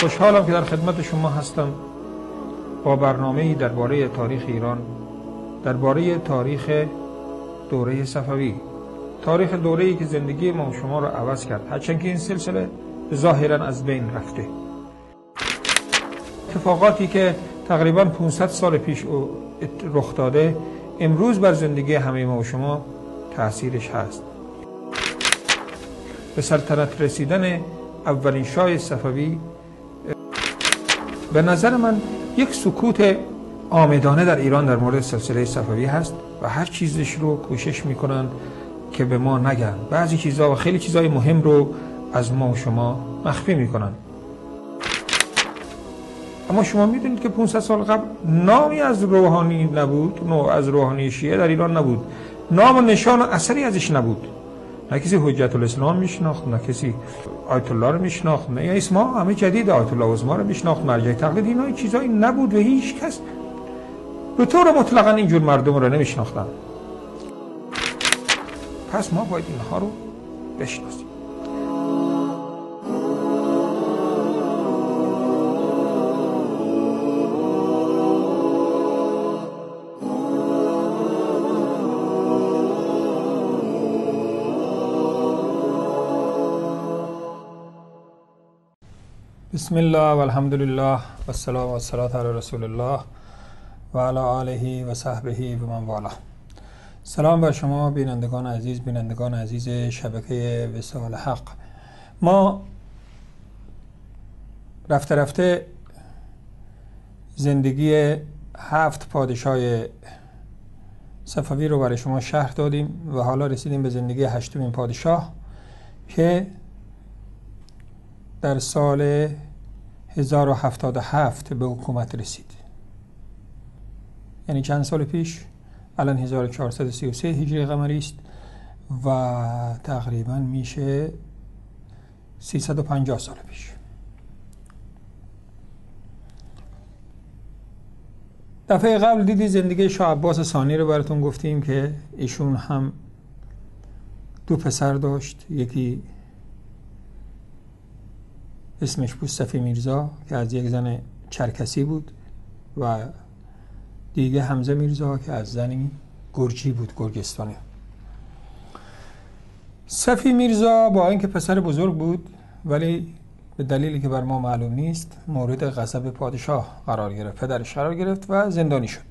خوشحالم که در خدمت شما هستم با برنامه‌ای درباره تاریخ ایران، درباره تاریخ دوره صفوی، تاریخ دوره‌ای که زندگی ما و شما رو عوض کرد، هرچند که این سلسله ظاهراً از بین رفته. اتفاقاتی که تقریباً 500 سال پیش رخ داده امروز بر زندگی همه ما و شما تأثیرش هست. به سلطنت رسیدن اولین شاه صفوی به نظر من یک سکوت عامدانه در ایران در مورد سلسله صفوی هست و هر چیزش رو کوشش میکنند که به ما نگن. بعضی چیزها و خیلی چیزهای مهم رو از ما و شما مخفی میکنن. اما شما میدونید که 500 سال قبل نامی از روحانی نبود، نه از روحانی شیعه در ایران نبود، نام و نشان و اثری ازش نبود. نه کسی حجت الاسلام میشناخت، نه کسی آیت الله رو میشناخت، نه اسما همه جدید آیت الله عظما رو میشناخت، مرجع تقلید، اینا چیزایی نبود و هیچ کس به طور مطلقا اینجور مردم رو نمیشناختن. پس ما باید اینها رو بشناسیم. بسم الله والحمد لله والصلاة والسلام علی رسول الله و علی آله و صحبه و من والاه. سلام بر شما بینندگان عزیز، بینندگان عزیز شبکه وصال حق. ما رفته رفته زندگی 7 پادشاه صفوی رو برای شما شرح دادیم و حالا رسیدیم به زندگی 8مین پادشاه که در سال 1077 به حکومت رسید. یعنی چند سال پیش، الان 1433 هجری قمری است و تقریبا میشه 350 سال پیش. دفعه قبل دیدی زندگی شاه عباس ثانی رو براتون گفتیم که ایشون هم 2 پسر داشت، یکی اسمش بود صفی میرزا که از یک زن چرکسی بود و دیگه حمزه میرزا که از زنی گرجی بود، گرجستانی. صفی میرزا با اینکه پسر بزرگ بود ولی به دلیلی که بر ما معلوم نیست مورد غضب پادشاه قرار گرفت، پدرش قرار گرفت و زندانی شد.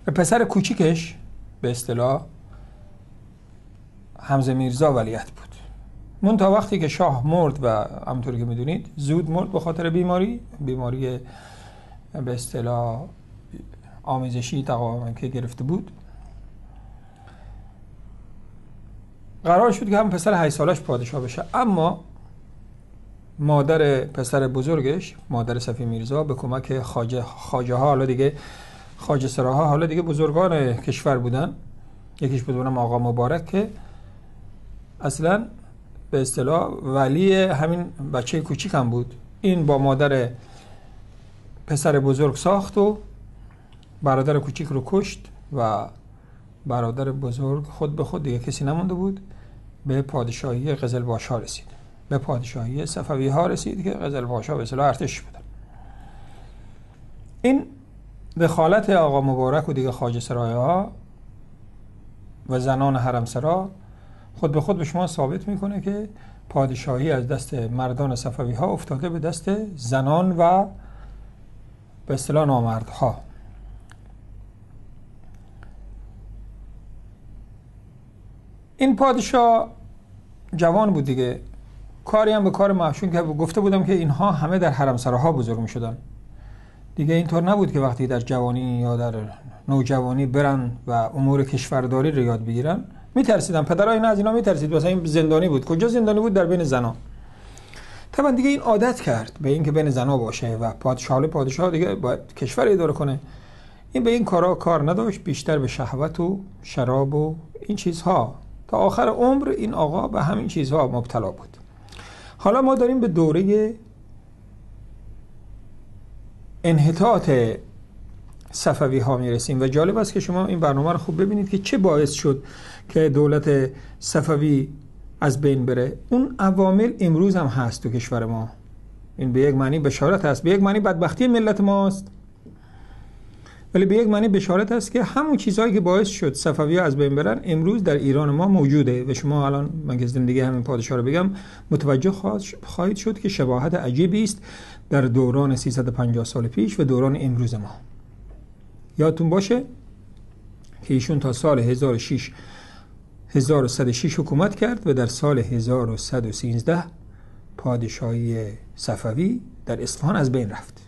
به پسر کوچیکش به اصطلاح حمزه میرزا ولیعهد بود. من تا وقتی که شاه مرد و همونطور که میدونید زود مرد به خاطر بیماری به اصطلاح آمیزشی تقاوم که گرفته بود، قرار شد که هم پسر 8 سالش پادشاه بشه. اما مادر پسر بزرگش، مادر صفی میرزا، به کمک خواجه ها، حالا دیگه خواجه سراها، حالا دیگه بزرگان کشور بودن، یکیش بود اونم آقا مبارک که اصلا به اصطلاح ولی همین بچه کوچیک هم بود، این با مادر پسر بزرگ ساخت و برادر کوچیک رو کشت و برادر بزرگ خود به خود دیگه کسی نمونده بود، به پادشاهی قزلباش ها رسید، به پادشاهی صفوی ها رسید که قزلباش ها به اصطلاح ارتش بودن. این دخالت آقا مبارک و دیگه خواجه سرای ها و زنان حرم سرا خود به خود به شما ثابت میکنه که پادشاهی از دست مردان صفوی ها افتاده به دست زنان و به اصطلاح نامردها. این پادشاه جوان بود دیگه، کاری هم به کار معشون که گفته بودم که اینها همه در حرم سراها بزرگ میشدن دیگه. اینطور نبود که وقتی در جوانی یا در نوجوانی برن و امور کشورداری رو یاد بگیرن. میترسیدن، پدرای اینا از اینا میترسید. مثلا این زندانی بود، کجا زندانی بود؟ در بین زنا. طبعا دیگه این عادت کرد به اینکه بین زنا باشه و پادشاه دیگه باید کشور اداره کنه. این به این کارا کار نداشت، بیشتر به شهوت و شراب و این چیزها. تا آخر عمر این آقا به همین چیزها مبتلا بود. حالا ما داریم به دوره انحطاط صفوی ها میرسیم و جالب است که شما این برنامه رو خوب ببینید که چه باعث شد که دولت صفوی از بین بره. اون عوامل امروز هم هست تو کشور ما. این به یک معنی بشارت هست، به یک معنی بدبختی ملت ماست، ولی به یک معنی بشارت هست که همون چیزهایی که باعث شد صفوی‌ها از بین برن امروز در ایران ما موجوده. و شما الان من که زندگی همین پادشاه رو بگم متوجه خواهید شد که شباهت عجیبی است در دوران 350 سال پیش و دوران امروز ما. یادتون باشه که ایشون تا سال 1106 حکومت کرد و در سال 1113 پادشاهی صفوی در اصفهان از بین رفت.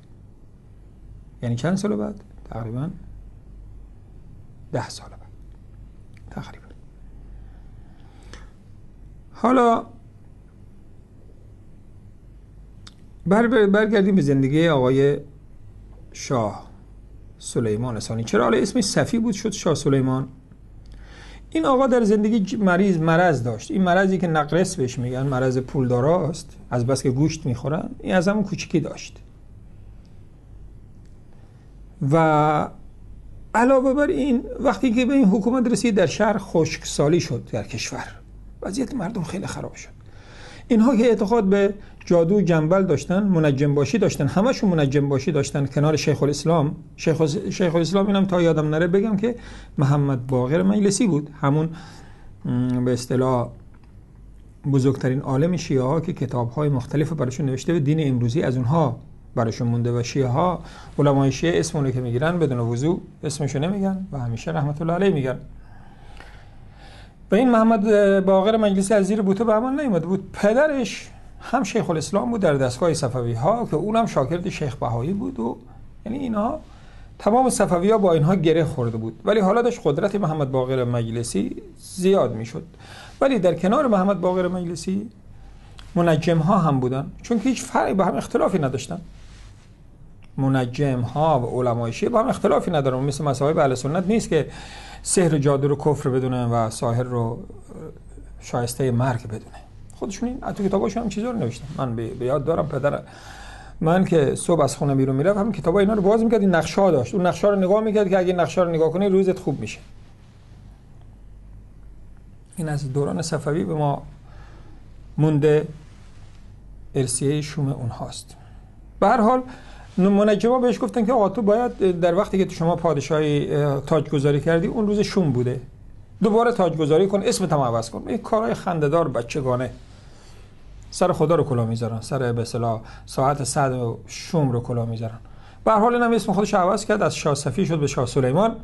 یعنی چند سال بعد؟ تقریبا 10 سال بعد تقریبا. حالا برگردیم به زندگی آقای شاه سلیمان ثانی. چرا حالا اسمش صفی بود شد شاه سلیمان؟ این آقا در زندگی مرض داشت. این مرضی که نقرس بهش میگن، مرض پولداراست، از بس که گوشت میخورن، این از همون کوچیکی داشت. و علاوه بر این وقتی که به این حکومت رسید در شهر خشکسالی شد، در کشور وضعیت مردم خیلی خراب شد. اینها که اعتقاد به جادو جنبل داشتن، منجم باشی داشتن، همشون منجم باشی داشتن کنار شیخ الاسلام. شیخ الاسلام اینم تا یادم نره بگم که محمد باقر مجلسی بود، همون به اصطلاح بزرگترین عالم شیعه ها که کتاب های مختلف براشون نوشته و دین امروزی از اونها براشون مونده. و شیعه ها، علمای شیعه اسم اونو که میگیرن بدون وضو اسمشو نمیگن و همیشه رحمت الله علیه میگن. و این محمد باقر مجلسی از زیر بوته به عمل نیومده بود. پدرش هم شیخ الاسلام بود در دستگاه صفوی ها که اونم شاگرد شیخ بهایی بود و یعنی اینها تمام صفوی ها با اینها گره خورده بود. ولی حالا داشت قدرت محمد باقر مجلسی زیاد میشد. ولی در کنار محمد باقر مجلسی منجم ها هم بودن، چون که هیچ فرقی با هم اختلافی نداشتن. منجم ها و علمای شیعه با هم اختلافی ندارن، مثل مصاحب اهل سنت نیست که سحر و جادو رو کفر بدونه و ساحر رو شایسته مرگ بدونه. خودشون این تو کتاباشون هم چیزا رو نوشتن. من به یاد دارم پدر من که صبح از خونه بیرون میرفت هم کتابای اینا رو باز میکرد، این نقشه‌ها داشت، اون نقشه رو نگاه میکرد که اگه نقشه رو نگاه کنی روزت خوب میشه. این از دوران صفوی به ما مونده، ارثیه شوم اونهاست. به هر حال منجما بهش گفتن که آقا تو باید در وقتی که شما پادشاهی تاجگذاری کردی اون روز شوم بوده، دوباره تاجگذاری کن، اسمت هم عوض کن. این کارهای خنده‌دار بچگانه، سر خدا رو کلا میذارن، سر به اصطلاح ساعت صد و شوم رو کلا میذارن. به هر حال اینم اسم خودش عوض کرد، از شاه صفی شد به شاه سلیمان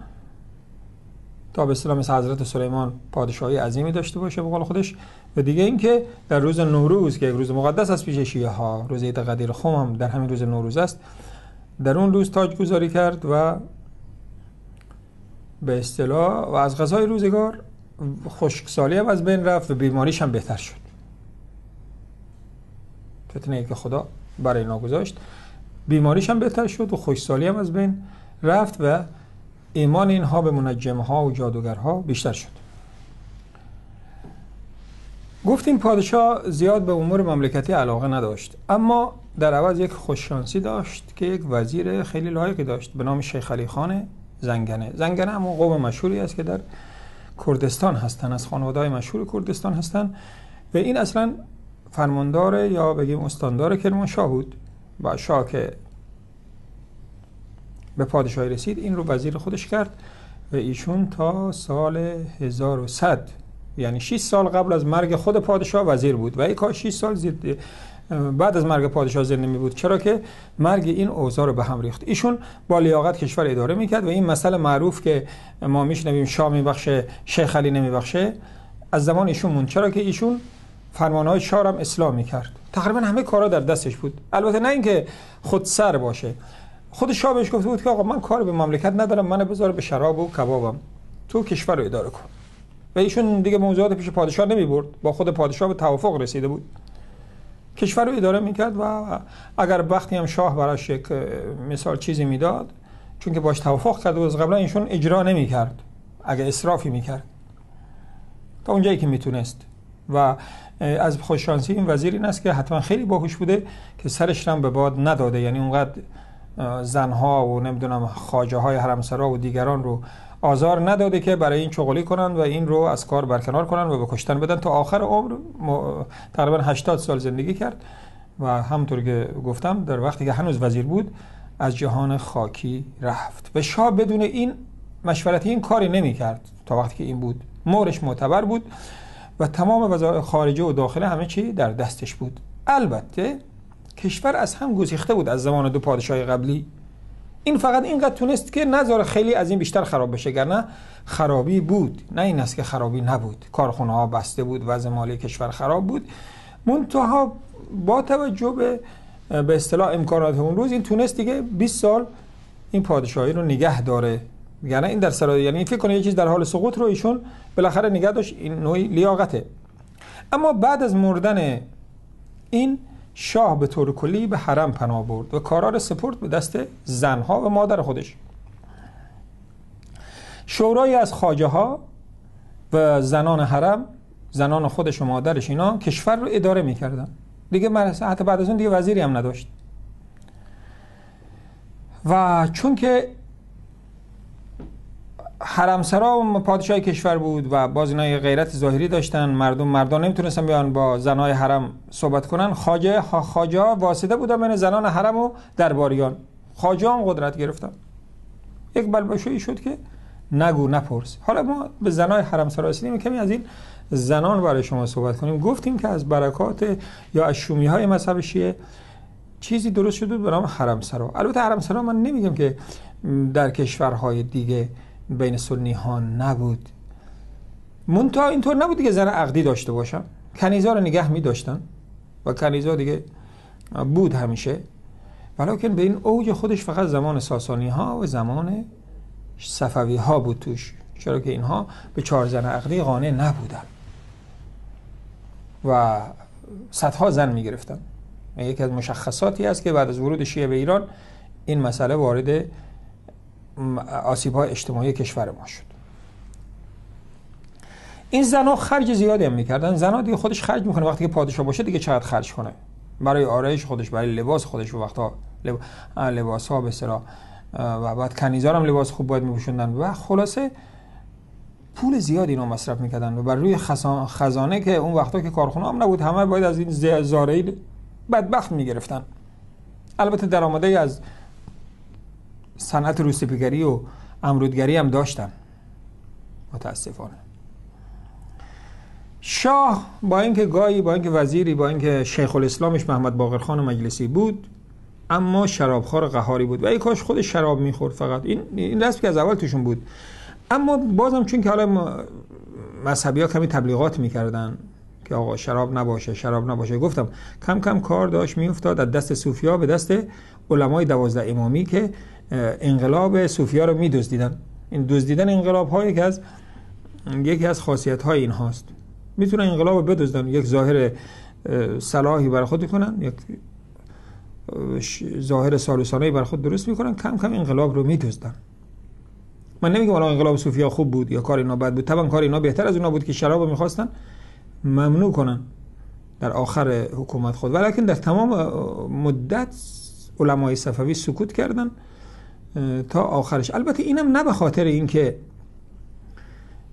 تا به اصطلاح مثل حضرت سلیمان پادشاهی عظیمی داشته باشه به قول خودش. و دیگه اینکه در روز نوروز که یک روز مقدس از پیش شیعه ها، روز عید غدیر خم هم در همین روز نوروز است، در اون روز تاجگذاری کرد و به اصطلاح و از قضای روزگار خشکسالی هم از بین رفت و بیماریش هم بهتر شد. فتنه ای که خدا برای اینا گذاشت، بیماریش هم بهتر شد و خشکسالی هم از بین رفت و ایمان اینها به منجمها و جادوگرها بیشتر شد. گفتیم پادشاه زیاد به امور مملکتی علاقه نداشت، اما در عوض یک خوششانسی داشت که یک وزیر خیلی لایقی داشت به نام شیخ علی خان زنگنه. زنگنه هم قوم مشهوری است که در کردستان هستن، از خانواده‌های مشهور کردستان هستن و این اصلا فرماندار یا بگیم استاندار کرمانشاه بود و شاه که به پادشاهی رسید این رو وزیر خودش کرد و ایشون تا سال 1100 یعنی 6 سال قبل از مرگ خود پادشاه وزیر بود و ای کاش 6 سال بعد از مرگ پادشاه زنده می بود، چرا که مرگ این اوضاع رو به هم ریخت. ایشون با لیاقت کشور اداره میکرد و این مسئله معروف که ما میشنویم شاه میبخشه شیخ علی نمیبخشه از زمان ایشون موند، چرا که ایشون فرمانهای شاه هم اصلاح میکرد، تقریبا همه کارا در دستش بود. البته نه اینکه خودسر باشه، خود شاه بهش گفته بود که آقا من کار به مملکت ندارم، منو بذار به شراب و کبابم، تو کشور رو اداره کن. و ایشون دیگه موضوعات پیش پادشاه نمیبرد، با خود پادشاه به توافق رسیده بود، کشور رو اداره میکرد و اگر وقتی هم شاه براش یک مثال چیزی میداد، چون که باش توافق کرده بود از قبلا، ایشون اجرا نمیکرد، اگه اسرافی میکرد تا اونجایی که میتونست. و از خوششانسی این وزیر این است که حتما خیلی باهوش بوده که سرش هم به باد نداده، یعنی اونقدر زنها و نمیدونم خواجه های حرمسرا و دیگران رو آزار نداده که برای این چغلی کنن و این رو از کار برکنار کنن و به کشتن بدن. تا آخر عمر تقریبا 80 سال زندگی کرد و همونطور که گفتم در وقتی که هنوز وزیر بود از جهان خاکی رفت. و شاه بدون این مشورت این کاری نمی کرد تا وقتی که این بود، مورش معتبر بود و تمام وزارت خارجه و داخله همه چی در دستش بود. البته کشور از هم گسیخته بود از زمان دو پادشاه قبلی. این فقط اینقدر تونست که نذاره خیلی از این بیشتر خراب بشه، گرنه خرابی بود، نه این است که خرابی نبود. کارخونه ها بسته بود، وضع مالی کشور خراب بود. منتها با توجه به اصطلاح امکانات اون روز این تونست دیگه 20 سال این پادشاهی رو نگه داره. یعنی این در سرای، یعنی فکر کنه یه چیز در حال سقوط رو ایشون بالاخره نگه داشت، این نوعی لیاقته. اما بعد از مردن این شاه به طور کلی به حرم پناه برد و کارا رو سپرد به دست زنها و مادر خودش. شورایی از خواجه ها و زنان حرم، زنان خودش و مادرش، اینا کشور رو اداره میکردن دیگه. حتی بعد از اون دیگه وزیری هم نداشت. و چون که حرمسرا پادشاه کشور بود و باز اینا یه غیرت ظاهری داشتن، مردان نمیتونستن بیان با زنای حرم صحبت کنن. خواجه واسطه بودن بین زنان حرم و درباریان. خواجه هم قدرت گرفتن. یک بلبشویی شد که نگو نپرس. حالا ما به زنای حرمسرا رسیدیم، کمی از این زنان برای شما صحبت کنیم. گفتیم که از برکات یا از شومی‌های مذهب شیعه چیزی درست شده بود به نام حرمسرا. البته حرمسرا من نمیگم که در کشورهای دیگه بین سنی ها نبود، منتها اینطور نبود که زن عقدی داشته باشن. کنیزا رو نگه می داشتن و کنیزا دیگه بود همیشه، ولیکن به این اوج خودش فقط زمان ساسانی ها و زمان صفوی ها بود توش، چرا که اینها به 4 زن عقدی قانع نبودن و صدها زن می گرفتن. یکی از مشخصاتی است که بعد از ورود شیعه به ایران این مسئله وارد آسیب‌های اجتماعی کشور ما شد. این زنها خرج زیادی هم میکردن. زنها دیگه خودش خرج میکنه، وقتی که پادشاه باشه دیگه چقدر خرج کنه برای آرایش خودش، برای لباس خودش، و وقتا لباس ها به اصطلاح، و بعد کنیزا هم لباس خوب باید میپوشوندن و خلاصه پول زیادی اینا مصرف میکردن و بر روی خزانه که اون وقتا که کارخونه هم نبود، همه باید از این زارعی بدبخت میگرفتن. البته درآمدی از صنعت روسپیگری و امرودگری هم داشتن متاسفانه. شاه با اینکه گاهی، با اینکه وزیری، با اینکه شیخ الاسلامش محمد باقرخان مجلسی بود، اما شرابخوار قهاری بود و ای کاش خودش شراب میخورد فقط. این رسم که از اول توشون بود. اما بازم چون که حالا مذهبی ها کمی تبلیغات میکردن که آقا شراب نباشه، شراب نباشه، گفتم کم کم کار داشت میافتاد از دست صوفیا به دست علمای 12 امامی که انقلاب صوفیا رو میدزدیدن. این دزدیدن انقلاب ها یکی از خاصیت های این هاست. میتونن انقلاب رو بدزدن، یک ظاهر صلاحی برای خود میکنن، یک ظاهر سالوسانه‌ای برای خود درست میکنن، کم کم انقلاب رو میدزدن. من نمیگم الان انقلاب صوفیا خوب بود یا کار اینا بد بود، طبعا کار اینا بهتر از اونا بود که شراب رو میخواستن ممنوع کنن در آخر حکومت خود، ولیکن در تمام مدت علمای صفوی سکوت کردن تا آخرش. البته اینم نه به خاطر اینکه،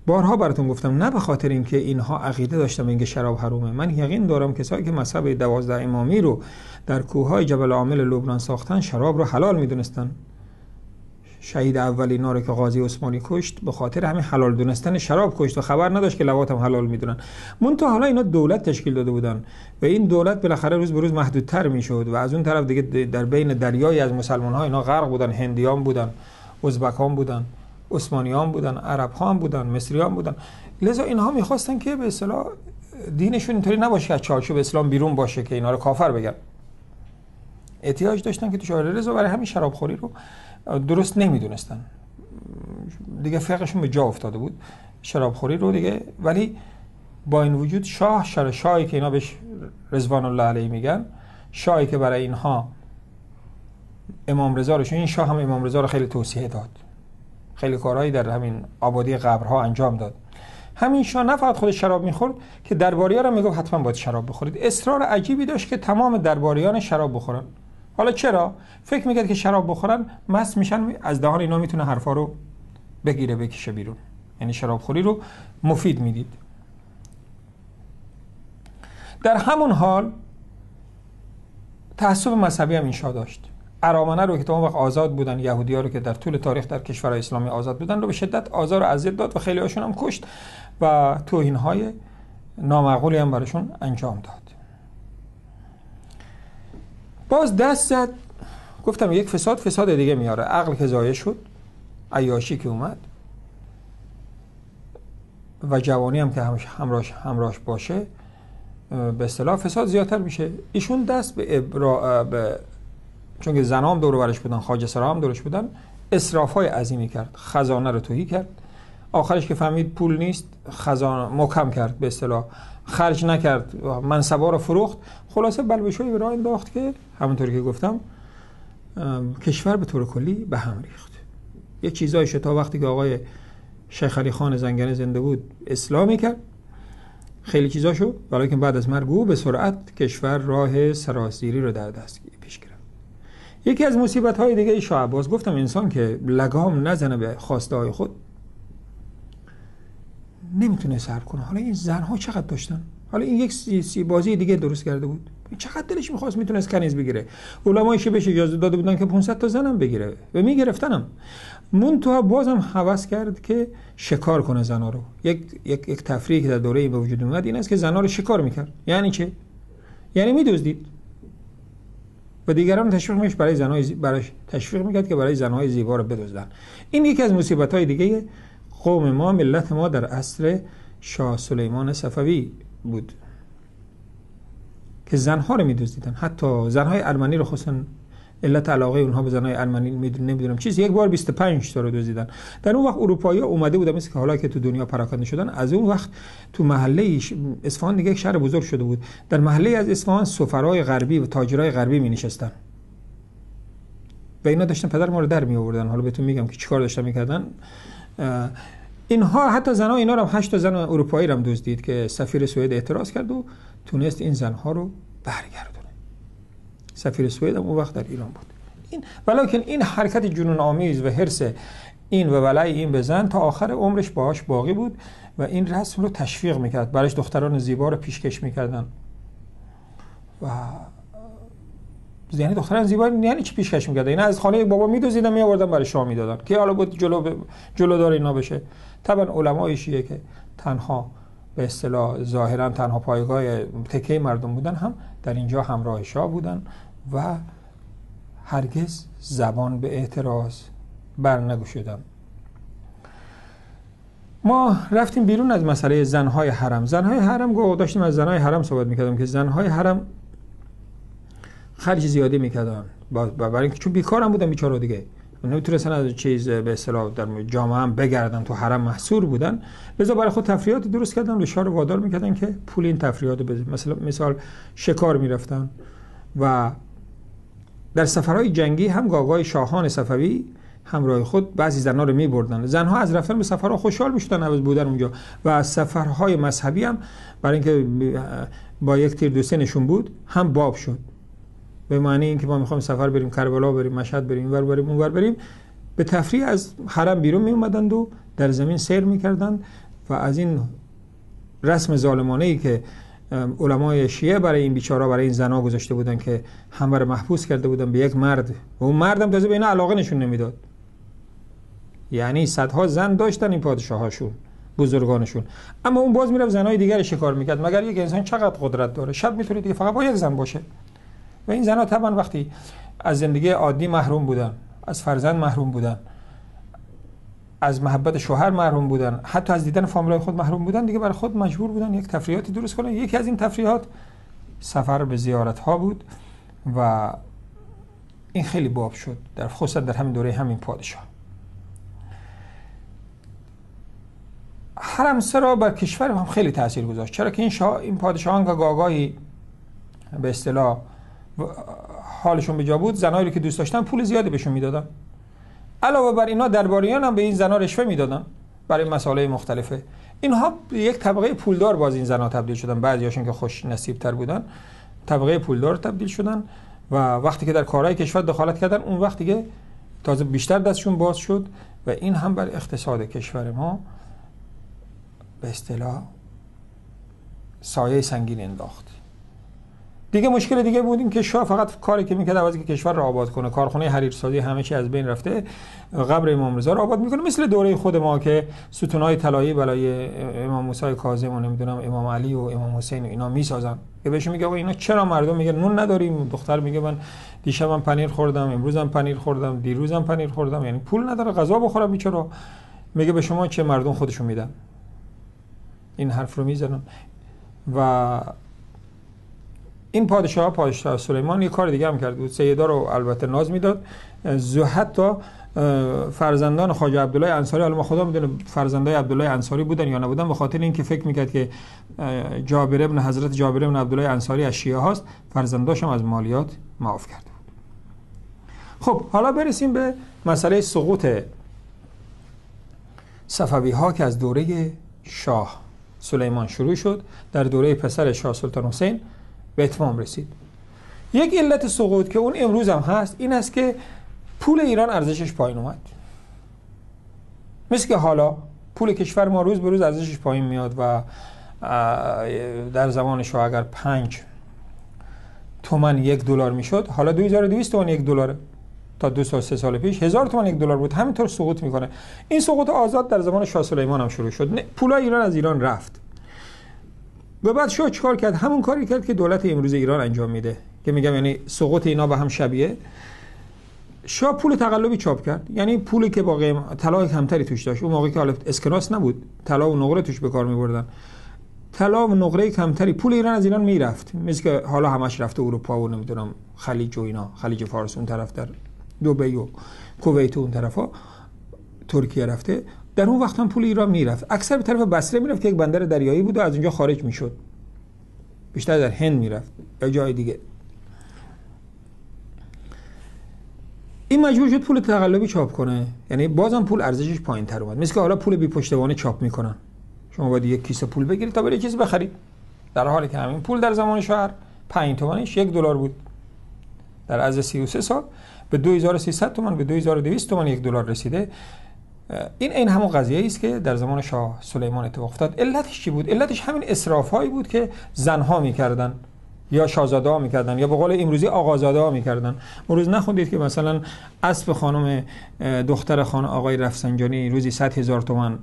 بارها براتون گفتم، نه به خاطر اینکه اینها عقیده داشتن اینکه شراب حرومه. من یقین دارم کسایی که مذهب 12 امامی رو در کوههای جبل عامل لبنان ساختن شراب رو حلال میدونستن. شهید اول اینا رو که قاضی عثمانی کشت به خاطر همین حلال دونستن شراب کشت و خبر نداشت که لواط هم حلال میدونن. منتها حالا اینا دولت تشکیل داده بودن و این دولت بالاخره روز به روز محدودتر میشد و از اون طرف دیگه در بین دریایی از مسلمان ها اینا غرق بودن. هندیان بودن، ازبکان بودن، عثمانیان بودن، عرب ها هم بودن، مصریان بودن. لذا اینها میخواستن که به اصطلاح دینشون اینطوری نباشه که از چارچوب اسلام بیرون باشه که اینا رو کافر بگن. احتیاج داشتن که تو شاعر رضا برای همین شرابخوری رو درست نمیدونستن دیگه، فقهشون به جا افتاده بود شرابخوری رو دیگه. ولی با این وجود شاه، شاهی که اینا بهش رضوان الله علیه میگن، شاهی که برای اینها امام رضا رو، این شاه هم امام رضا رو خیلی توصیه داد، خیلی کارهایی در همین آبادی قبرها انجام داد. همین شاه نه فقط خودش شراب میخورد که درباریان هم میگفت حتما باید شراب بخورید. اصرار عجیبی داشت که تمام درباریان شراب بخورن. حالا چرا؟ فکر میکرد که شراب بخورن مست میشن، از دهان اینا میتونه حرفا رو بگیره بکشه بیرون، یعنی شرابخوری رو مفید میدید. در همون حال تعصب مذهبی هم این شاه داشت. ارامنه رو که تا اون وقت آزاد بودن، یهودی‌ها رو که در طول تاریخ در کشورهای اسلامی آزاد بودن رو به شدت آزار و اذیت داد و خیلی هاشون هم کشت و توهین‌های نامعقولی هم براشون انجام داد. باز دست زد، گفتم یک فساد فساد دیگه میاره. عقل که ضایع شد، عیاشی که اومد و جوانی هم که همراهش باشه، به اصطلاح فساد زیادتر میشه. ایشون دست به چون که زنام دور و برش بودن، خواجه سرا هم دورش بودن، اسراف‌های عظیمی کرد، خزانه رو تهی کرد. آخرش که فهمید پول نیست، خزانه محکم کرد، به اصطلاح خرج نکرد، منصبا رو فروخت. خلاصه بلبشوی به راه انداخت که همونطور که گفتم کشور به طور کلی به هم ریخت. یه چیزایی شد تا وقتی که آقای شیخ علی خان زنگنه زنده بود اسلامی کرد خیلی چیزاشو، ولیکن بعد از مرگ او به سرعت کشور راه سرازیری رو در دست پیش گرفت. یکی از مصیبت‌های دیگه شاه عباس، گفتم انسان که لگام نزنه به خواسته‌های خود نمیتونه صبر کنه. حالا این زنها چقدر داشتن، حالا این یک سی بازی دیگه درست کرده بود، چقدر دلش میخواست میتونست کنیز بگیره. علمای شیعه بهش اجازه داده بودن که 500 تا زنم بگیره و میگرفتنم. منتها بازم هوس کرد که شکار کنه زنا رو. یک تفریحی که در دوره این به وجود اومد این است که زنا رو شکار میکرد. یعنی چه؟ یعنی میدزدید و دیگران تشویق میش برای زنای براش تشویق میکرد که برای زنهای زیبا رو بدزدن. این یکی از مصیبت‌های دیگه قوم ما، ملت ما در عصر شاه سلیمان صفوی بود که زنها رو می‌دزدیدن. حتی زنهای ارمنی رو، خصوصا علت علاقه اونها به زنهای ارمنی نمیدونم چیز، یک بار 25 تا رو دزدیدن. در اون وقت اروپایی‌ها اومده بودن، مثل که حالا که تو دنیا پراکنده شدن. از اون وقت تو محله اصفهان دیگه یک شهر بزرگ شده بود، در محله از اصفهان سفرای غربی و تاجرای غربی می‌نشستن و اینا داشتن پدر ما رو در می آوردن. حالا بهتون میگم که چیکار داشتن می‌کردن. اینها حتی زنها اینا رو هم، 8 تا زن اروپایی رو هم دزدید که سفیر سوئد اعتراض کرد و تونست این زنها رو برگردونه. سفیر سوئد هم اون وقت در ایران بود. این ولیکن این حرکت جنون آمیز و حرص این و ولای این به زن تا آخر عمرش باهاش باقی بود و این رسم رو تشویق میکرد. براش دختران زیبا رو پیشکش میکردن و یعنی دختران زیبا یعنی چی پیشکش میکردن؟ اینا از خانه بابا میدوزیدن میآوردن برای شاه میدادن که حالا بود جلودار اینا بشه. طبعا علمای شیعه که تنها به اصطلاح ظاهرا تنها پایگاه تکیه مردم بودن هم در اینجا همراه شاه بودن و هرگز زبان به اعتراض برنگشودن. ما رفتیم بیرون از مسئله زنهای حرم. زنهای حرم داشتیم از زنهای حرم صحبت میکردم که زنهای حرم خرج زیادی میکردن برای اینکه چون بیکارم بودن بیچاره دیگه، نمیتونستن از چیز به اصطلاح در جامعه هم بگردن، تو حرم محصور بودن، لذا برای خود تفریحات درست کردن و شاه رو وادار میکردن که پول این تفریحات بده. مثلا مثال شکار میرفتن و در سفرهای جنگی هم گاگای شاهان صفوی همراه خود بعضی زنها رو میبردن. زنها از رفتن به سفرها خوشحال میشدن از بودن اونجا و از سفرهای مذهبی هم برای اینکه با یک تیر دو سه نشون بود هم باب شد، به معنی اینکه ما میخوایم سفر بریم کربلا بریم مشهد بریم اینور بریم اونور بریم، به تفریح از حرم بیرون می اومدند و در زمین سیر میکردند و از این رسم ظالمانه ای که علمای شیعه برای این بیچارا برای این زنا گذاشته بودن که همه رو محبوس کرده بودن به یک مرد و اون مردم تازه به اینا علاقه نشون نمیداد. یعنی صدها زن داشتن این پادشاهاشون بزرگانشون، اما اون باز میرفت زنای دیگر شکار میکرد. مگر یک انسان چقدر قدرت داره شب میتونه دیگه فقط با یک زن باشه؟ و این زنها طبعا وقتی از زندگی عادی محروم بودن، از فرزند محروم بودن، از محبت شوهر محروم بودن، حتی از دیدن فامیلای خود محروم بودن، دیگه برای خود مجبور بودن یک تفریحاتی درست کنن. یکی از این تفریحات سفر به زیارت ها بود و این خیلی باب شد در خصوصا در همین دوره همین پادشاه. حرم سرا بر کشور هم خیلی تاثیر گذاشت، چرا که این پادشاهان که گاگاهی به اصطلاح حالشون به جا بود، زنایی رو که دوست داشتن پول زیادی بهشون میدادن. علاوه بر اینا درباریان هم به این زنا رشوه میدادن برای مسائل مختلفه. اینها یک طبقه پولدار باز این زنا تبدیل شدن، بعضیاشون که خوش نصیب تر بودن طبقه پولدار تبدیل شدن و وقتی که در کارهای کشور دخالت کردن اون وقت دیگه تازه بیشتر دستشون باز شد و این هم بر اقتصاد کشور ما به اصطلاح سایه سنگین انداخت. دیگه مشکل دیگه بود این که شاه فقط کاری که میکرد عوضی که کشور رو آباد کنه، کارخونه حریرسازی همه چی از بین رفته، قبر امام رضا رو آباد میکنه، مثل دوره خود ما که ستونهای طلایی برای امام موسی کاظم و نمیدونم امام علی و امام حسین و اینا میسازن، که بهش میگه آقا اینا چرا مردم میگن نون نداریم، دختر میگه من دیشبم پنیر خوردم، امروزم پنیر خوردم، دیروزم پنیر خوردم، یعنی پول نداره غذا بخورم بیچاره. میگه به شما چه، مردم خودشون میدن. این حرف رو میزنن. و این پادشاه سلیمان یه کار دیگه هم کرد بود، سیدا رو البته ناز میداد، حتی فرزندان خواجه عبدالله انصاری، حالا ما خدا میدونه فرزندای عبدالله انصاری بودن یا نبودن، به خاطر اینکه فکر میکرد که جابر ابن حضرت جابر ابن عبدالله انصاری از شیعه هاست، فرزنداش هم از مالیات معاف کرده بود. خب حالا برسیم به مسئله سقوط صفوی ها که از دوره شاه سلیمان شروع شد، در دوره پسر شاه سلطان حسین به اتمام رسید. یک علت سقوط که اون امروز هم هست این است که پول ایران ارزشش پایین اومد. مثل که حالا پول کشور ما روز به روز ارزشش پایین میاد و در زمان شاه اگر 5 تومن 1 دلار میشد، حالا 2200 تومن 1 دلاره. تا 2 سال 3 سال پیش 1000 تومن 1 دلار بود. همینطور سقوط میکنه. این سقوط آزاد در زمان شاه سلیمان هم شروع شد. پول ایران از ایران رفت. و بعد شاه چیکار کرد؟ همون کاری کرد که دولت امروز ایران انجام میده، که میگم یعنی سقوط اینا به هم شبیه. شاه پول تقلبی چاپ کرد، یعنی پولی که با طلا کمتری توش داشت. اون موقع که حالا اسکناس نبود، طلا و نقره توش به کار می‌بردن، طلا و نقره کمتری، پول ایران از ایران میرفت، مثل که حالا همش رفته اروپا و نمیدونم خلیج و اینا، خلیج فارس اون طرف، در دبی و کویت و اون طرفا، ترکیه رفته. در اون وقت هم پول ایران میرفت، اکثر به طرف بصره میرفت که یک بندر دریایی بود و از اونجا خارج میشد، بیشتر در هند میرفت یا جای دیگه. این مجبور شد پول تقلبی چاپ کنه، یعنی بازم پول ارزشش پایین تر اومد. مثل که حالا پول بی پشتوانه چاپ میکنن، شما باید یک کیسه پول بگیرید تا بری چیزی بخرید، در حالی که همین پول در زمان شهر 5 تومانش 1 دلار بود. در عرض 33 سال به 2300 تومان، به 2200 تومان 1 دلار رسیده. این همون قضیه است که در زمان شاه سلیمان اتفاق افتاد. علتش چی بود؟ علتش همین اسراف‌هایی بود که زنها می‌کردن یا شاهزاده ها می‌کردن یا به قول امروزی آقازاده ها می‌کردن. امروز نخوندید که مثلا اسب خانم دختر خان آقای رفسنجانی روزی 100,000 تومان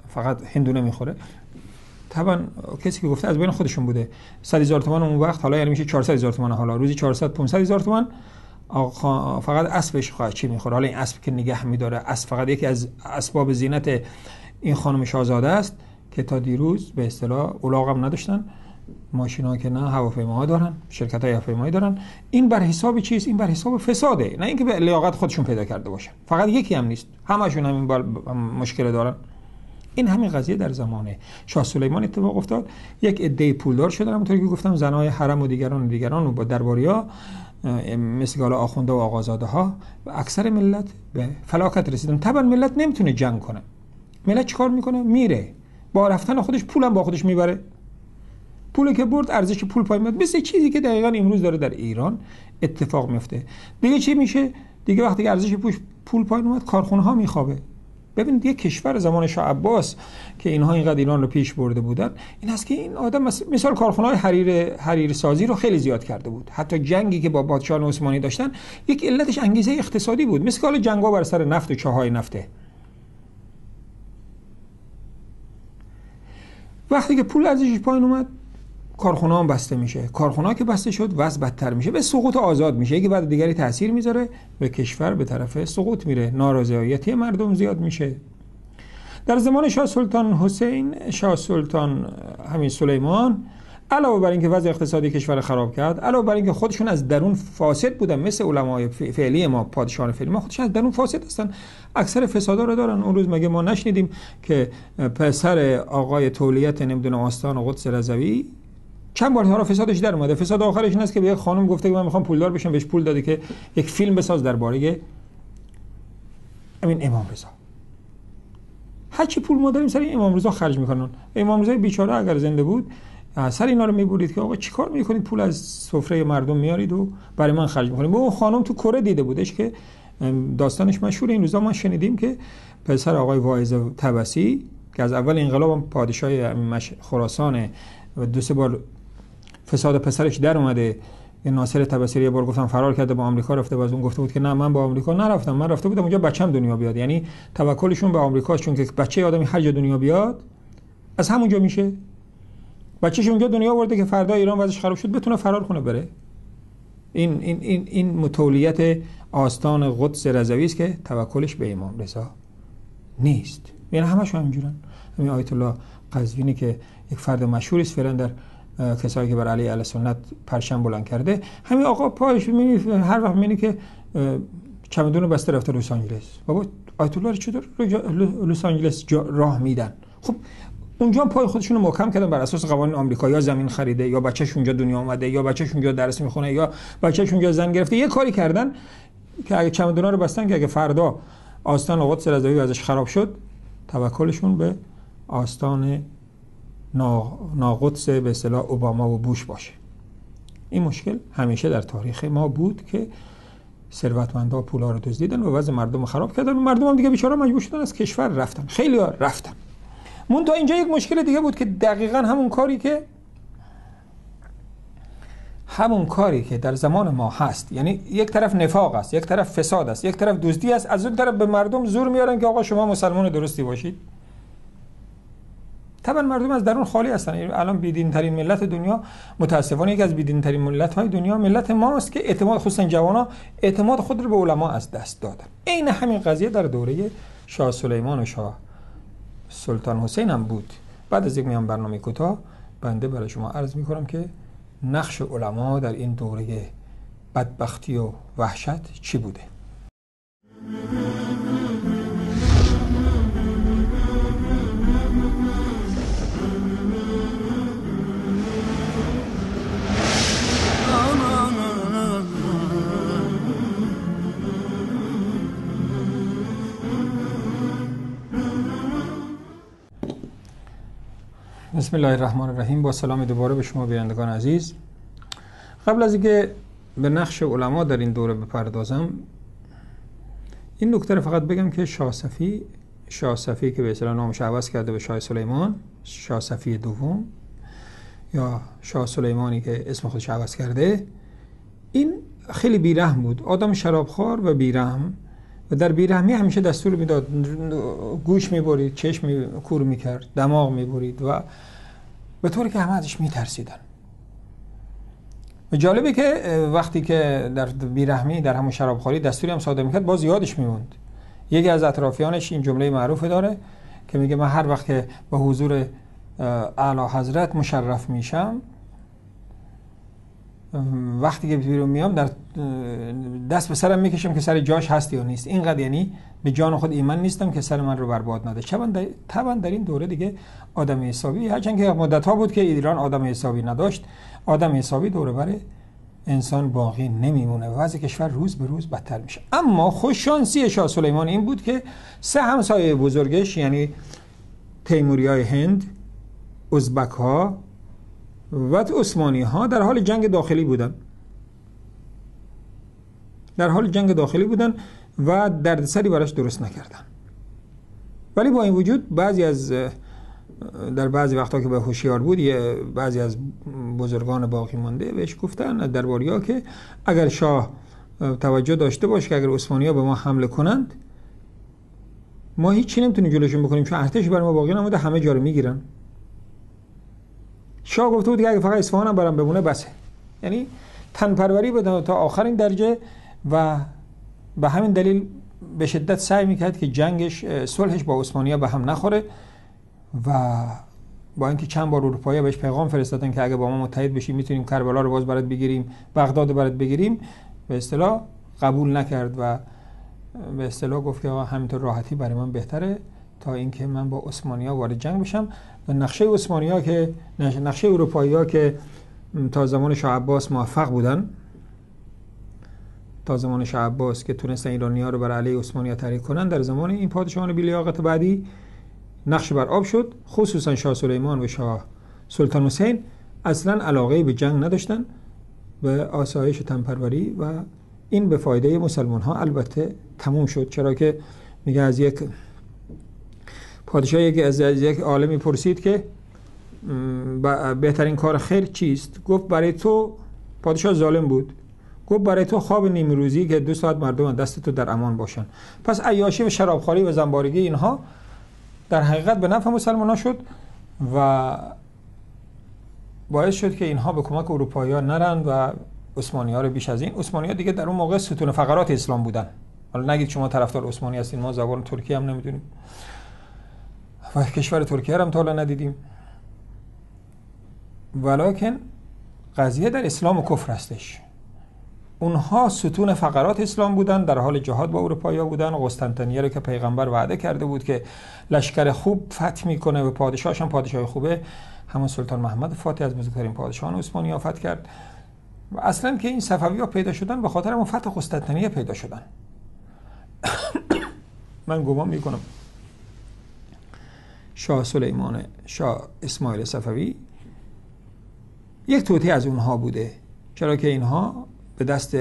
فقط هندونه می‌خوره. طبعا کسی که گفته از بین خودشون بوده. 100,000 تومان اون وقت حالا یعنی میشه 400,000 تومان، حالا روزی 400 500,000 تومان فقط اسبش خواهد چی میخوره. حالا این اسب که نگه میداره، اسب فقط یکی از اسباب زینت این خانم شاهزاده است که تا دیروز به اصطلاح الاغ هم نداشتن، ماشینا که نه، هواپیماها دارن، شرکت های هواپیمایی دارن. این بر حساب چیست؟ این بر حساب فساده، نه اینکه به لیاقت خودشون پیدا کرده باشن. فقط یکی هم نیست، همشون همین مشکل دارن. این همین قضیه در زمان شاه سلیمان اتفاق افتاد. یک عده پولدار شدن، همونطور که گفتم زنای حرم و دیگران و دیگران و با درباریا مثل حالا آخونده و آقازاده ها، و اکثر ملت به فلاکت رسیدن. طبعا ملت نمیتونه جنگ کنه. ملت چیکار میکنه؟ میره با رفتن خودش پولم با خودش میبره. پولی که برد ارزش پول پایین میاد، مثل چیزی که دقیقاً امروز داره در ایران اتفاق میفته. دیگه چی میشه؟ دیگه وقتی که ارزش پول پایین اومد، کارخونه ها میخوابه. ببینید یک کشور زمان شاه عباس که اینها اینقدر ایران رو پیش برده بودن، این است که این آدم مثال کارخانه‌های حریر سازی رو خیلی زیاد کرده بود. حتی جنگی که با پادشاهان عثمانی داشتن یک علتش انگیزه اقتصادی بود، مثل حالا جنگ‌ها بر سر نفت و چاهای نفته. وقتی که پول ارزشش پایین اومد، کارخونه هم بسته میشه. کارخونه که بسته شد، وضع بدتر میشه، به سقوط آزاد میشه. یکی بعد دیگری تاثیر میذاره به کشور، به طرف سقوط میره، نارضایتی مردم زیاد میشه. در زمان شاه سلطان حسین، شاه سلطان همین سلیمان، علاوه بر اینکه وضع اقتصادی کشور خراب کرد، علاوه بر اینکه خودشون از درون فاسد بودن، مثل علمای فعلی ما، پادشاهان فعلی ما خودشون از درون فاسد هستن، اکثر فسادا رو دارن. اون روز مگه ما نشنیدیم که پسر آقای تولیت نمیدونم آستان قدس رضوی چند بار حالا فسادش در اومده. فساد آخرش این است که به یک خانم گفته که من میخوام پولدار بشم، بهش پول داده که یک فیلم بساز درباره همین امام رضا. هرچی پول ما داریم سر این امام رضا خرج میکنن. امام رضا بیچاره اگر زنده بود سر اینا رو میبرید که آقا چیکار میکنید، پول از سفره مردم میارید و برای من خرج میکنید. اون خانم تو کره دیده بودش که داستانش مشهور. این روزا ما شنیدیم که پسر آقای واعظ طبسی که از اول انقلاب پادشاه خراسان و دو سه بار فساد پسرش در اومده، ناصر طبسی یه بار گفتم فرار کرده با آمریکا رفته، باز اون گفته بود که نه من با آمریکا نرفتم، من رفته بودم اونجا بچم دنیا بیاد. یعنی توکلشون به آمریکا، چون که بچه آدمی هر جا دنیا بیاد از همونجا میشه. بچه‌ش اونجا دنیا آورده که فردا ایران وضعش خراب شد بتونه فرار کنه بره. این این این این متولیت آستان قدس رضوی است که توکلش به امام رضا نیست. یعنی همشون همینجورن. همین آیت الله قزوینی که یک فرد مشهور است فعلا در کسایی که بر علیه اهل سنت پرچم بلند کرده، همین آقا پاش می‌بینی هر وقت می‌بینی که چمدون بسته رفته لس آنجلس. بابا آیت الله رو چطور لس آنجلس راه میدن؟ خب اونجا پای خودشون رو محکم کردن بر اساس قوانین آمریکا، یا زمین خریده، یا بچه‌ش اونجا دنیا اومده، یا بچه‌ش اونجا درس میخونه، یا بچه‌ش اونجا زن گرفته. یه کاری کردن که اگه چمدونا رو بستن که اگه فردا آستان قدس رضوی ازش خراب شد، توکلشون به آستان ناقدس به اصطلاح اوباما و بوش باشه. این مشکل همیشه در تاریخ ما بود که ثروتمندا پولا رو دزدیدن و وضع مردم خراب کردن و مردم هم دیگه بیچاره مجبور شدن از کشور رفتن، خیلی ها رفتن. منتها اینجا یک مشکل دیگه بود که دقیقاً همون کاری که در زمان ما هست، یعنی یک طرف نفاق است، یک طرف فساد است، یک طرف دزدی است، از اون طرف به مردم زور میارن که آقا شما مسلمان درستی باشید. طبعا مردم از درون خالی هستن. الان بی‌دین ترین ملت دنیا، متاسفانه یکی از بی‌دین ترین ملت های دنیا ملت ماست که اعتماد، خصوصا جوانا، اعتماد خود رو به علما از دست دادن. عین همین قضیه در دوره شاه سلیمان و شاه سلطان حسین هم بود. بعد از یک میان برنامه کوتاه بنده برای شما عرض میکنم که نقش علما در این دوره بدبختی و وحشت چی بوده. بسم الله الرحمن الرحیم. با سلام دوباره به شما بینندگان عزیز. قبل از اینکه به نقش علما در این دوره بپردازم، این نکته رو فقط بگم که شاه صفی که به اصطلاح نامش عوض کرده به شاه سلیمان، شاه صفی دوم یا شاه سلیمانی که اسم خودش عوض کرده، این خیلی بیرحم بود، آدم شرابخوار و بیرحم، و در بیرحمی همیشه دستور میداد، گوش میبرید، چشم کور میکرد، دماغ میبرید و به طوری که همه ازش میترسیدن. و جالبه که وقتی که در بیرحمی در همون شرابخواری دستوری هم صادر میکرد، باز یادش میموند. یکی از اطرافیانش این جمله معروف داره که میگه من هر وقت که به حضور اعلی حضرت مشرف میشم، وقتی که بیرون میام در دست به سرم میکشم که سر جاش هست یا نیست. اینقدر یعنی به جان خود ایمان نیستم که سر من رو برباد نده. طبعا در این دوره دیگه آدم حسابی، هرچند که مدت ها بود که ایران آدم حسابی نداشت، آدم حسابی دوره بره انسان باقی نمیمونه و وضع کشور روز به روز بدتر میشه. اما خوش شانسی شاه سلیمان این بود که سه همسایه بزرگش، یعنی تیموریای هند، ازبک ها و عثمانی ها، در حال جنگ داخلی بودن. در حال جنگ داخلی بودن و دردسری براش درست نکردن. ولی با این وجود بعضی از در بعضی وقتا که به هوشیار بود، بعضی از بزرگان باقی مانده بهش گفتن درباریا که اگر شاه توجه داشته باشه که اگر عثمانی‌ها به ما حمله کنند، ما هیچ چی نمیتونیم جلوشون بکنیم، چون ارتش بر ما باقی نمونده، همه جا رو میگیرن. شاه گفته بود که اگه فقط اصفهان هم برام بمونه بسه. یعنی تن پروری بده تا آخرین درجه و به همین دلیل به شدت سعی میکرد که جنگش، صلحش با عثمانی‌ها به هم نخوره و با اینکه چند بار اروپایی‌ها بهش پیغام فرستادن که اگه با ما متحد بشی میتونیم کربلا رو باز برات بگیریم، بغداد رو برات بگیریم، به اصطلاح قبول نکرد و به اصطلاح گفت که همینطور راحتی برای من بهتره تا اینکه من با عثمانی‌ها وارد جنگ بشم. و نقشه عثمانی‌ها که نقشه اروپایی‌ها که تا زمان شاه عباس موفق بودن، تا زمان شاه عباس که تونستن ایرانی‌ها رو بر علیه عثمانی‌ها تحریک کنن، در زمان این پادشاهان بی‌لیاقت بعدی نقش بر آب شد. خصوصا شاه سلیمان و شاه سلطان حسین اصلا علاقه به جنگ نداشتن، به آسایش و تنپروری و این به فایده مسلمان ها البته تموم شد. چرا که میگه از یک پادشاه، یکی از یک عالمی پرسید که بهترین کار خیر چیست؟ گفت برای تو، پادشاه ظالم بود، گفت برای تو خواب نیمروزی که 2 ساعت مردم دست تو در امان باشن. پس عیاشی و شرابخواری و زنبارگی اینها در حقیقت به نفع مسلمان ها شد و باعث شد که اینها به کمک اروپایی ها نرند و عثمانی ها رو بیش از این. عثمانی ها دیگه در اون موقع ستون فقرات اسلام بودن. حالا نگید شما طرفدار عثمانی هستین، ما زبان ترکی هم نمیدونیم و کشور ترکیه هم تا حالا ندیدیم، ولیکن قضیه در اسلام و کفر هستش. اونها ستون فقرات اسلام بودن، در حال جهاد با اروپایی‌ها بودن. قسطنطنیه رو که پیغمبر وعده کرده بود که لشکر خوب فتح میکنه و پادشاهش هم پادشاه خوبه، همون سلطان محمد فاتح از بزرگترین پادشاهان عثمانی فتح کرد. و اصلا که این صفوی‌ها پیدا شدن به خاطر همون فتح قسطنطنیه پیدا شدن. من گمان میکنم شاه سلیمان، شاه اسماعیل صفوی یک توطئه از اونها بوده، چرا که اینها به دست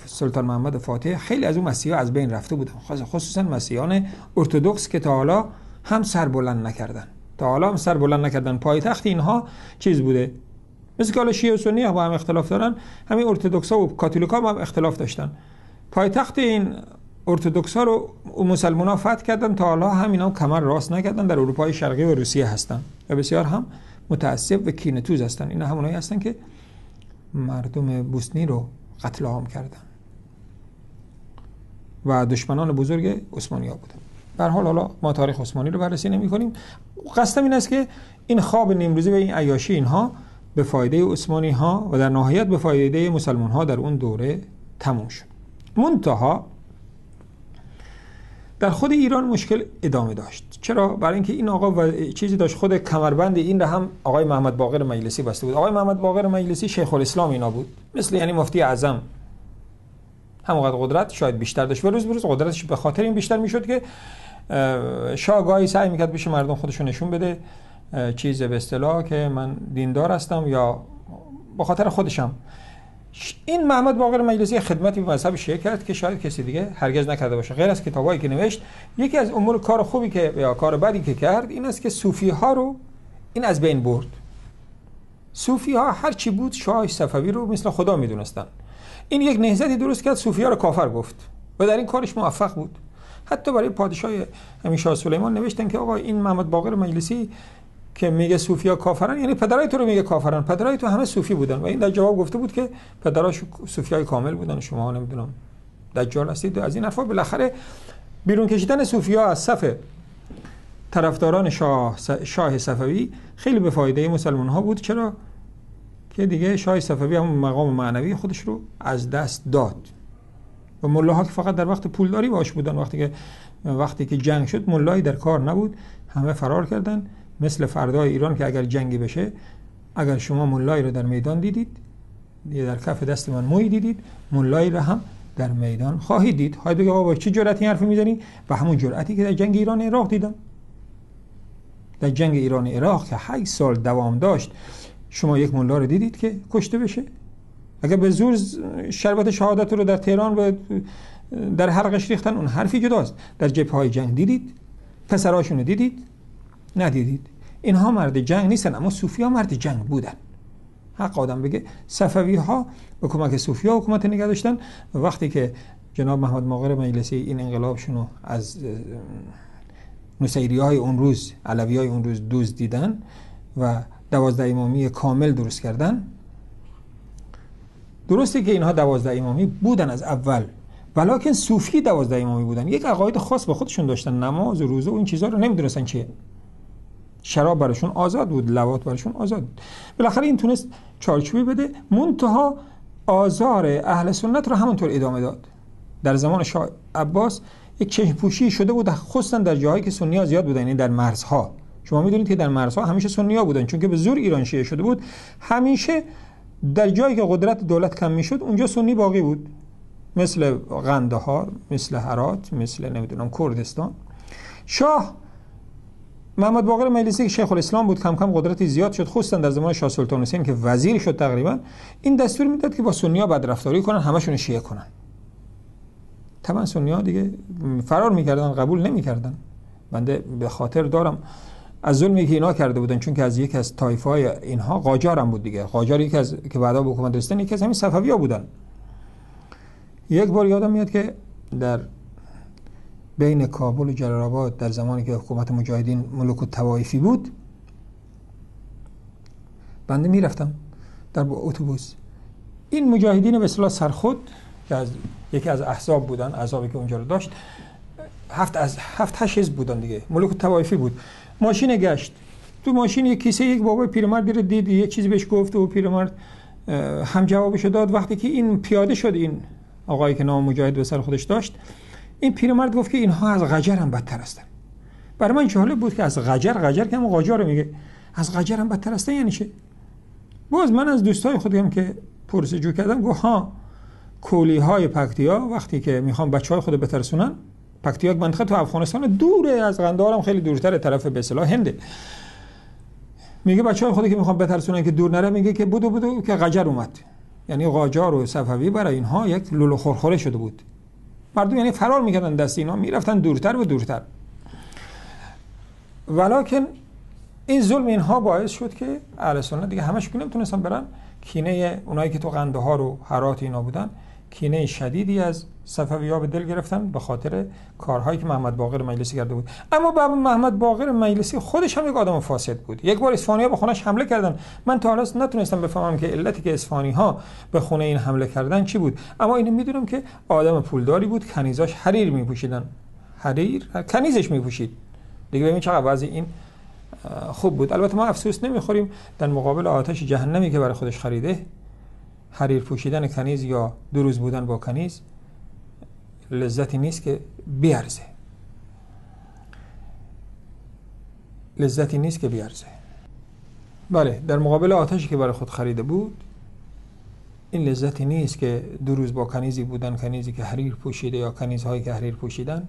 سلطان محمد فاتح خیلی از اون مسیحا از بین رفته بودن، خصوصا مسیحیان ارتدوکس که تا حالا هم سر بلند نکردن، تا حالا هم سر بلند نکردن. پایتخت اینها چیز بوده، مثل که حالا شیعه و سنی با هم اختلاف دارن، همین ارتدوکس ها و کاتولیک ها هم اختلاف داشتن. پایتخت این ارتدوکس ها رو مسلمان ها فتح کردن، تا حالا هم اینا کمر راست نکردن، در اروپای شرقی و روسیه هستن و بسیار هم متعصب و کینه توز هستن. اینا همونایی هستن که مردم بوسنی رو قتل عام کردن و دشمنان بزرگ عثمانی ها بودن. به هر حال حالا ما تاریخ عثمانی رو بررسی نمی کنیم. قصدم این است که این خواب نیمروزی و این عیاشی اینها به فایده عثمانی ها و در نهایت به فایده مسلمان ها در اون دوره تموم شد. منتها در خود ایران مشکل ادامه داشت. چرا؟ برای اینکه این آقا و چیزی داشت، خود کمربند این را هم آقای محمد باقر مجلسی بسته بود. آقای محمد باقر مجلسی شیخ الاسلام اینا بود، مثل یعنی مفتی اعظم، همونقدر قدرت شاید بیشتر داشت و روز به روز قدرتش به خاطر این بیشتر میشد که شاه گاهی سعی میکرد پیش مردم خودش رو نشون بده، چیز به اصطلاح که من دیندار هستم یا به خاطر خودشم. این محمد باقر مجلسی خدمتی به مذهب شیعه کرد که شاید کسی دیگه هرگز نکرده باشه غیر از کتابایی که نوشت. یکی از امور کار خوبی که یا کار بدی که کرد این است که صوفی ها رو این از بین برد. صوفی ها هر چی بود شاه صفوی رو مثل خدا میدونستن. این یک نهضتی درست کرد، صوفی ها رو کافر گفت و در این کارش موفق بود. حتی برای پادشاه همین شاه سلیمان نوشتن که آقا این محمد باقر مجلسی که میگه صوفیا کافرن، یعنی پدرای تو رو میگه کافرن، پدرای تو همه صوفی بودن. و این در جواب گفته بود که پدراش صوفیای کامل بودن، شما نمیدونم دجال هستید و از این حرفا. بالاخره بیرون کشیدن صوفیا از صف طرفداران شاه صفوی خیلی به فایده مسلمان ها بود، چرا که دیگه شاه صفوی هم مقام معنوی خودش رو از دست داد و ملاها که فقط در وقت پولداری باش بودن، وقتی که جنگ شد ملایی در کار نبود، همه فرار کردن. مثل فردای ایران که اگر جنگی بشه، اگر شما ملایی رو در میدان دیدید یا در کف دست من موی دیدید، ملایی رو هم در میدان خواهید دید. خواهید بگید آقا با چه جرأتی حرف میزنی؟ و همون جرأتی که در جنگ ایران عراق دیدم. در جنگ ایران عراق که 8 سال دوام داشت، شما یک ملا رو دیدید که کشته بشه؟ اگر به زور شربت شهادت رو در تهران و در حلقش ریختن، اون حرفی جداست. در جبهه‌های جنگ دیدید؟ پسراشون رو دیدید؟ ندیدید. اینها مرد جنگ نیستن، اما صوفی ها مرد جنگ بودن. حق آدم بگه صفوی ها به کمک صوفی ها حکومت نگه داشتن. وقتی که جناب محمد باقر مجلسی این انقلابشون رو از نصیری های اون روز، علوی های اون روز دوز دیدن و 12 امامی کامل درست کردن، درسته که اینها 12 امامی بودن از اول، ولیکن صوفی 12 امامی بودن. یک عقاید خاص به خودشون داشتن، نماز و روزه و این چیزها رو نمیدونستن چیه. شراب براشون آزاد بود، لواط براشون آزاد بود. بالاخره این تونست چارچوبی بده، منتها آزار اهل سنت رو همونطور ادامه داد. در زمان شاه عباس یک چشم‌پوشی شده بود، خصوصا در جاهایی که سنی‌ها زیاد بودن، یعنی در مرزها. شما میدونید که در مرزها همیشه سنی‌ها بودن، چون که به زور ایران شیعه شده بود. همیشه در جایی که قدرت دولت کم میشد اونجا سنی باقی بود، مثل قندهار، مثل هرات، مثل نمیدونم کردستان. شاه محمد باقر مجلسی که شیخ الاسلام بود، کم کم قدرتی زیاد شد، خصوصا در زمان شاه سلطان حسین که وزیر شد تقریبا، این دستور میداد که با سنی‌ها بدرفتاری کنن، همشون شیعه کنن. طبعا سنی‌ها دیگه فرار میکردن، قبول نمیکردن. بنده به خاطر دارم از ظلمی که اینا کرده بودن، چون که از یک از طایفه‌های اینها قاجار هم بود دیگه، قاجار یکی از که بعدا به حکومت رسیدن، یکی از همین صفوی‌ها بودن. یک بار یادم میاد که در بین کابل و جلال آباد در زمانی که حکومت مجاهدین ملوک الطوایفی بود، بنده میرفتم در اتوبوس، این مجاهدین به اصطلاح سرخود که از یکی از احزاب بودن، احزابی که اونجا رو داشت، 7-8 حزب بودن دیگه، ملوک الطوایفی بود. ماشین گشت، تو ماشین یک کیسه یک بابای پیرمردی رو دید، یک چیزی بهش گفت و پیرمرد هم جوابشو داد. وقتی که این پیاده شد، این آقایی که نام مجاهد به سر خودش داشت، این پیرمرد گفت که اینها از قجر هم بدتر هستن. برای من جالب بود که از قجر، قجر که هم قاجار میگه، از قجر هم بدتر هستن یعنی چه؟ باز من از دوستای خودم که پرسجو کردم گفت ها، کولی های پکتیا وقتی که میخوان بچهای خود بترسونن، پکتیا منطقه تو افغانستان دوره، از قندهار هم خیلی دورتره، طرف به اصطلاح هنده، میگه بچهای خود که میخوان بترسونن که دور نره، میگه که بدو بدو که قجر اومد. یعنی قاجار و صفوی برای اینها یک لولو خورخوره شده بود. مردم یعنی فرار میکردن دست اینا، میرفتن دورتر و دورتر. ولیکن این ظلم اینها باعث شد که اهل سنت دیگه همش نمیتونستن برن. کینه اونایی که تو قندهار و هرات اینا بودن، کینه شدیدی از صفوی‌ها به دل گرفتن به خاطر کارهایی که محمد باقر مجلسی کرده بود. اما بابا محمد باقر مجلسی خودش هم یک آدم فاسد بود. یک بار اصفهانی‌ها به خونه‌اش حمله کردن. من تا حالا نتونستم بفهمم که علتی که اصفهانی‌ها به خونه این حمله کردن چی بود، اما اینو میدونم که آدم پولداری بود، کنیزاش حریر میپوشیدن، حریر کنیزش میپوشید دیگه. ببین چقدر وضع این خوب بود. البته ما افسوس نمیخوریم در مقابل آتش جهنمی که برای خودش خریده، حریر پوشیدن کنیز یا دو روز بودن با کنیز لذتی نیست که بیارزه، لذتی نیست که بیارزه. بله، در مقابل آتشی که برای خود خریده بود، این لذتی نیست که دو روز با کنیزی بودن، کنیزی که حریر پوشیده یا کنیزهایی که حریر پوشیدن،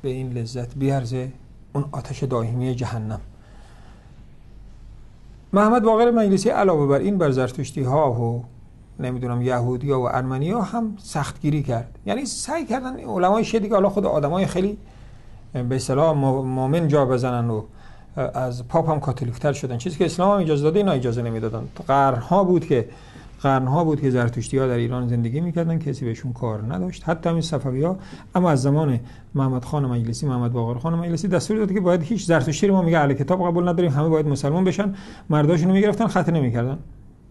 به این لذت بیارزه، اون آتش دائمی جهنم. محمد باقر مجلسی علاوه بر این بر زرتشتی ها و نمیدونم یهودی ها و ارمنی ها هم سختگیری کرد. یعنی سعی کردن علمای شیعه دیگه، حالا خود آدمای خیلی به اصطلاح مؤمن جا بزنن و از پاپ هم کاتولیک‌تر شدن، چیزی که اسلام هم اجازه داده اینا اجازه نمیدادن. قرنها بود که زرتشتی ها در ایران زندگی میکردن، کسی بهشون کار نداشت، حتی همین صفوی ها. اما از زمان محمد خان مجلسی، محمد باقر خان مجلسی دستور داد که باید هیچ زرتشتی رو ما میگه اهل کتاب قبول نداریم، همه باید مسلمان بشن. مرداشون رو میگرفتن ختنه میکردن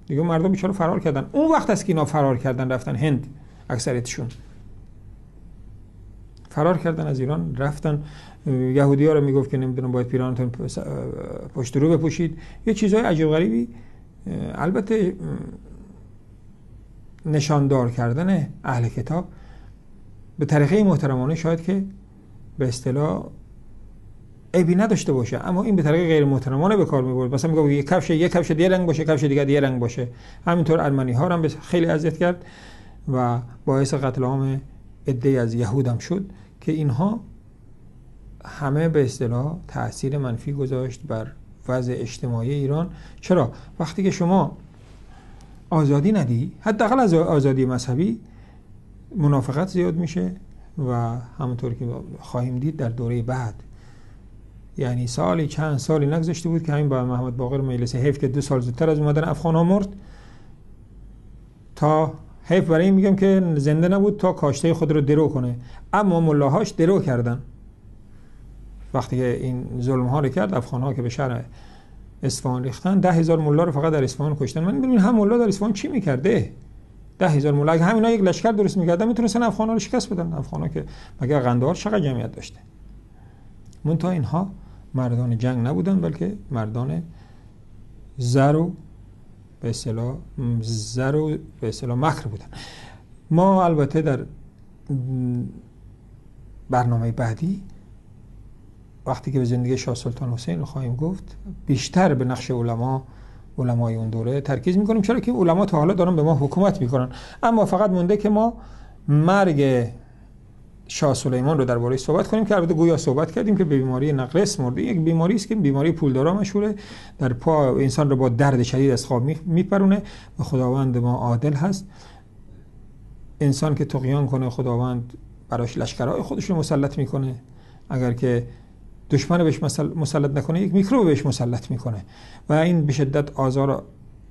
دیگه، مردم بیچاره فرار کردن. اون وقت است که اینا فرار کردن رفتن هند، اکثریتشون فرار کردن از ایران رفتن. یهودی‌ها رو میگفت که نمیدونم باید پیرانتون پشت رو بپوشید، یه چیزای عجیب غریبی. البته نشاندار کردن اهل کتاب به طریقه محترمانه شاید که به اصطلاح عیبی نداشته باشه، اما این به طریقه غیر محترمانه به کار می‌برد. مثلا میگه یک کفش دیگه رنگ باشه، کفش دیگه دیگه رنگ باشه. همینطور ارمنی ها رو هم خیلی اذیت کرد و باعث قتل عام عده‌ای از یهود هم شد که اینها همه به اصطلاح تأثیر منفی گذاشت بر وضع اجتماعی ایران. چرا؟ وقتی که شما آزادی ندی، حداقل از آزادی مذهبی، منافقت زیاد میشه و همونطور که خواهیم دید در دوره بعد، یعنی سالی چند سالی نگذشته بود که همین با محمد باقر مجلسی، حیف که 2 سال زودتر از اومدن افغان ها مرد، تا حیف برای این میگم که زنده نبود تا کاشته خود رو درو کنه، اما ملاهاش درو کردن. وقتی که این ظلم ها رو کرد، افغان ها که به شهر اصفهان ریختن، 10,000 ملا رو فقط در اصفهان کشتن. من ببین هم ملا در اصفهان چی میکرده؟ 10,000 ملا اگه همینا یک لشکر درست میکردن میتونستن افغان ها رو شکست بدن. افغان ها که مگر قندهار چقدر جمعیت داشته؟ منتها اینها مردان جنگ نبودن، بلکه مردان زر و به اصطلاح زر و به اصطلاح مکر بودن. ما البته در برنامه بعدی وقتی که به زندگی شاه سلطان حسین رو خواهیم گفت، بیشتر به نقش علمای اون دوره ترکیز میکنیم، چرا که علما تا حالا دارن به ما حکومت میکنن. اما فقط مونده که ما مرگ شاه سلیمان رو درباره‌اش صحبت کنیم که البته گویا صحبت کردیم که به بیماری نقرس مرده. یک بیماری است که بیماری پولدارا مشهوره، در پا انسان رو با درد شدید از خواب میپرونه و خداوند ما عادل هست. انسان که طغیان کنه خداوند براش لشکرهای خودش رو مسلط میکنه، اگر که دشمن بهش مسلط نکنه یک میکروب بهش مسلط میکنه و این به شدت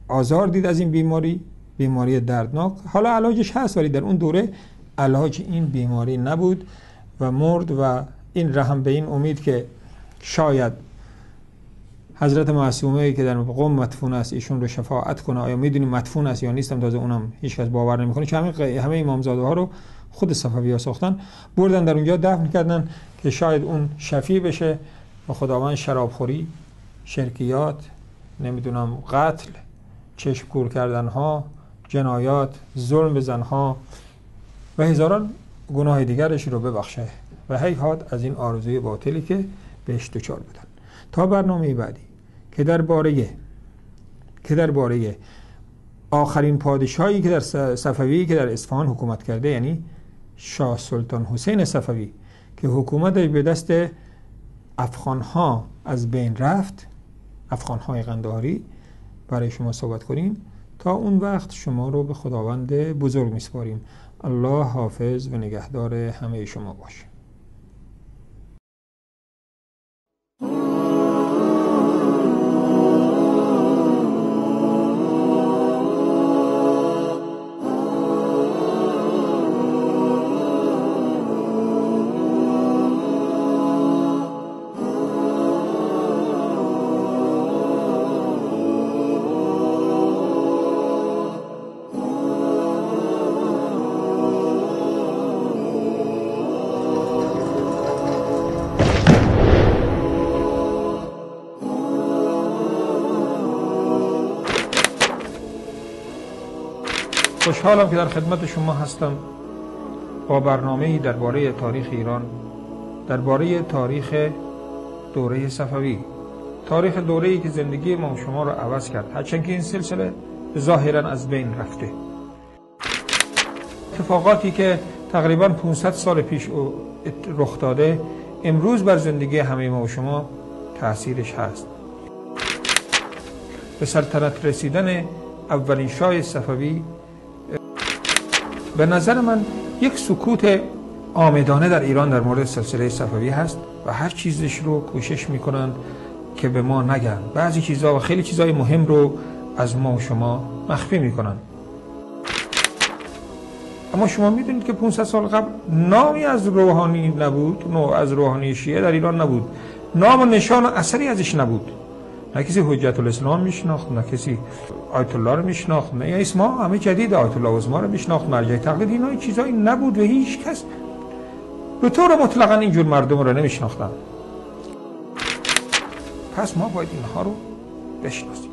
آزار دید از این بیماری، بیماری دردناک. حالا علاجش هست ولی در اون دوره علاج این بیماری نبود و مرد. و این رحم به این امید که شاید حضرت معصومه که در قم مدفون است ایشون رو شفاعت کنه. آیا میدونیم مدفون است یا نیستم؟ تازه اونم هیچ کس باور نمیکنه که همه امامزاده ها رو خود صفوی ها ساختن، بردن در اونجا دفن کردن که شاید اون شفیع بشه و خداوند شرابخوری، شرکیات، نمیدونم قتل، چشم کور کردن ها، جنایات، ظلم به زن ها و هزاران گناه دیگرش رو ببخشه و هیهات از این آرزوی باطلی که بهش دچار بودن. تا برنامه بعدی که درباره آخرین پادشاهی که در صفوی که در اصفهان حکومت کرده، یعنی شاه سلطان حسین صفوی که حکومتش به دست افغانها از بین رفت، افغانهای قندهاری، برای شما صحبت کنیم. تا اون وقت شما رو به خداوند بزرگ میسپاریم. الله حافظ و نگهدار همه شما باشه. خوشحالم که در خدمت شما هستم با برنامه‌ای درباره تاریخ ایران، درباره تاریخ دوره صفوی، تاریخ دوره‌ای که زندگی ما و شما را عوض کرد، هرچند که این سلسله ظاهراً از بین رفته. اتفاقاتی که تقریباً 500 سال پیش رخ داده امروز بر زندگی همه ما و شما تأثیرش هست. به سلطنت رسیدن اولین شاه صفوی به نظر من یک سکوت آمدانه در ایران در مورد سلسله صفوی هست و هر چیزش رو کوشش میکنند که به ما نگن. بعضی چیزها و خیلی چیزهای مهم رو از ما و شما مخفی میکنن. اما شما میدونید که 500 سال قبل نامی از روحانی نبود، نه از روحانی شیعه در ایران نبود، نام و نشان و اثری ازش نبود. نه کسی حجت الاسلام میشناخت، نه کسی آیت الله رو میشناخت، نه اسما همه جدید آیت الله عظما رو میشناخت، مرجع تقلید، اینا چیزایی نبود و هیچ کس به طور مطلقا اینجور مردم رو نمیشناختن. پس ما باید اینها رو بشناسیم.